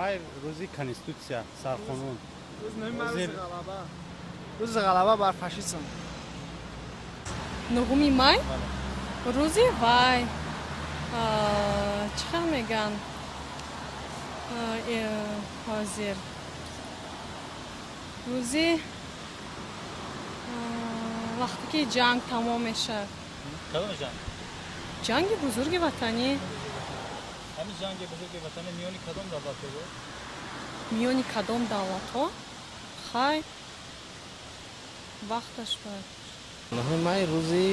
Май рӯзи конститутсия, сарқонун. Рӯзи ғалаба бар фашизм. 9 май? Рӯзи вай. Чӣ хел мегӯянд? Ҳозир. Рӯзи вақте ки ҷанг тамом мешавад. Кадом ҷанг? Ҷанги Бузурги Ватанӣ. Ҳамин ҷанги Бузурги Ватанӣ миёни кадом давлатҳо буд? Миёни кадом давлатҳо? Хай, вақташ бояд. 9 май рӯзи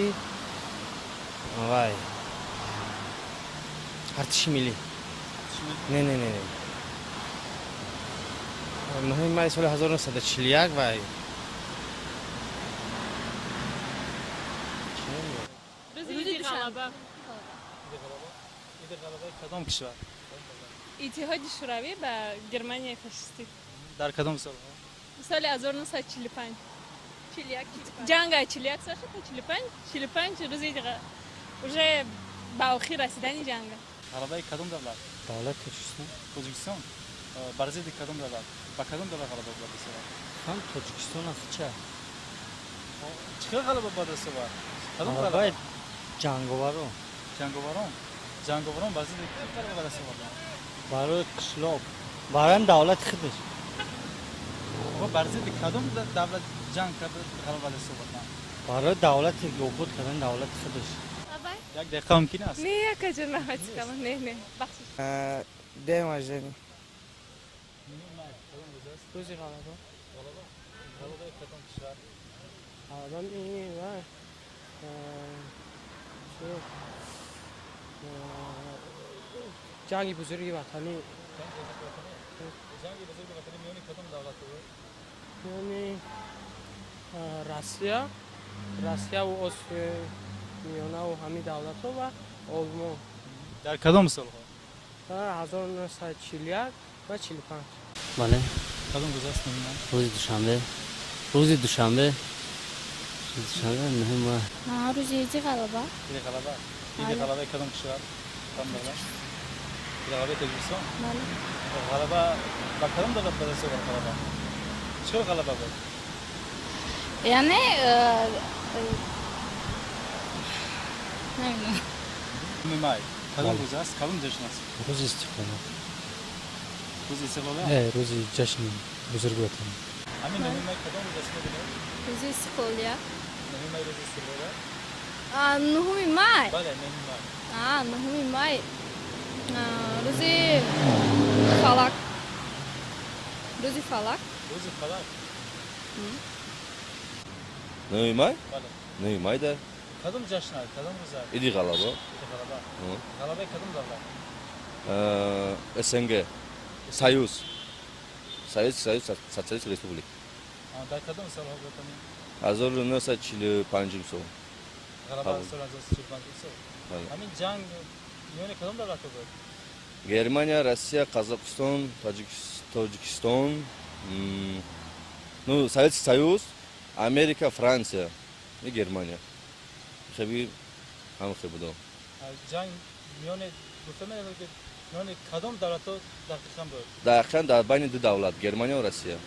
вай артиши миллӣ. Не, не, не, не. 9 май соли 1941 вай. Рӯзи ғалаба. Иди ғалабаи кадом кишвар? Иттиҳоди Шӯравӣ ба Германияи фашистӣ. Дар кадом солҳо? Соли 1945. Ҷанга 41 сар шуд то 45. 45 рӯзи уже ба охир расидани ҷанга. Ғалабаи кадом давлат? Давлати Тоҷикистон. Тоҷикистон? Бар зидди кадом давлат? Ба кадом давлат ғалаба ба даст овард? Ҳам Тоҷикистон аст, ча? Чӣ хел ғалаба ба даст овард? Кадом ғалаба? Ғалабаи ҷанговарон. Ҷанговарон? Ҷанговарон бар зидди кӣ ғалаба ба даст оварданд? Барои қишлоқ, барои давлати худаш. Бар зидди кадом давлат ҷанг карда ғалаба ба даст оварданд? Барои давлати обод кардани давлати худаш. Як дақиқа мумкин аст? Не, акаҷон, раҳмати калон, не, не, бахшиш. День рождения. Рӯзи ғалаба. Ғалаба? Ғалабаи кадом кишвар? Ғалаба вай. Ҷанги Бузурги Ватанӣ. Ҷанги Бузурги Ватанӣ миёни кадом давлат буд? Миёни Россия, Россияву Осиёи Миёнаву ҳамин давлатҳо ва Олмон. Дар кадом солҳо? 1941 ва 45. Бале. Кадом рӯз аст 9 май? Рӯзи душанбе. Рӯзи душанбе. Рӯзи душанбе 9 май. Рӯзи иди ғалаба. Иди ғалаба. Иди ғалабаи кадом кишвар? Кадом давлат? Иди ғалабаи Тоҷикистон? Бале. Ғалаба ба кадом давлат ба даст овард ғалаба? Чӣ хел ғалаба буд? Яъне намедонам. 9 май кадом рӯз аст? Кадом ҷашн аст? Рӯзи истиқлолият. Рӯзи истиқлолият? Не, рӯзи ҷашни Бузурги Ватанӣ. Ҳамин 9 май кадом рӯз аст медонед? Рӯзи истиқлолият. 9 май рӯзи истиқлолият? 9 май? Бале, 9 май. 9 май. Рӯзи фалак. Рӯзи фалак. Рӯзи фалак. 9 май? Бале. 9 май да. Кадом ҷашн аст? Кадом рӯз аст? Иди ғалаба. Иди ғалаба. Ғалабаи кадом давлат? СНГ. Союз. Союз, Союз Социалистических Республик. Дар кадом солҳо буд? 1945 сол. Ғалаба соли 1945 сол. Ҳамин ҷанг миёни кадом давлатҳо буд? Германия, Россия, Қазоқистон, Тоҷикистон, ну, Советский Союз, Америка, Франция и Германия. Хеби ҳам хе будо. Ҷанг миёни гуфта мешавад ки миёни кадом давлатҳо дақиқан буд? Дақиқан дар байни ду давлат, Германия ва Россия.